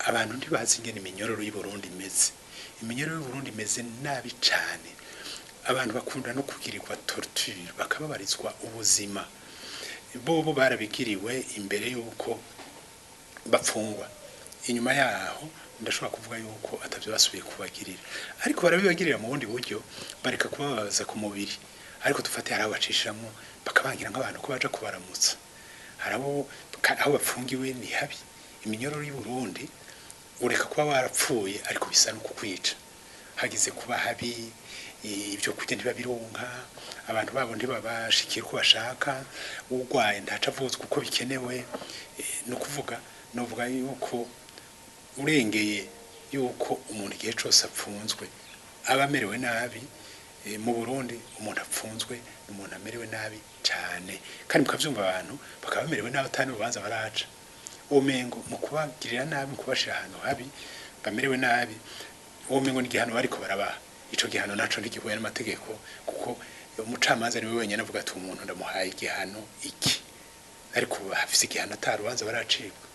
Abantu ntibazi ingene iminyororo y'u Burundi imeze. Iminyororo y'u Burundi imeze nabi cane. Abantu bakunda no kugirirwa torture, bakababarizwa ubuzima. Bobo barabigiriwe imbere y'uko bapfungwa. Inyuma yaho ndashobora kuvuga yuko atavyo basubiye kubagirira, ariko barabibagirira mu bundi buryo, bareka kubabaza ku mubiri. Ariko dufate, hari abo bacishamo bakabangira nk'abantu ko baja kubaramutsa, hari abo aho bapfungiwe ni habi. Iminyororo y'u Burundi, ureka kuba warapfuye, ariko bisa no kukwica. Hagize kuba habi, ibyo kurya ntibabironka, abantu babo ntibabashikira uko bashaka, urwaye ntaca avuzwa uko bikenewe. Ni ukuvuga, novuga yuko urengeye yuko umuntu igihe cose apfunzwe aba amerewe nabi. Mu Burundi umuntu apfunzwe ni umuntu amerewe nabi cane, kandi mukavyumva, abantu bakaba bamerewe nabi atari urubanza baraca. Umengo mu kubagirira nabi, mu kubashira ahantu habi bamerewe nabi, umengo n'igihano bariko barabaha. Ico gihano naco ntigihuye n'amategeko, kuko umucamanza niwe wenyene avuga ati: "Umuntu ndamuhaye igihano iki", ariko hafise igihano ata rubanza baracibwa.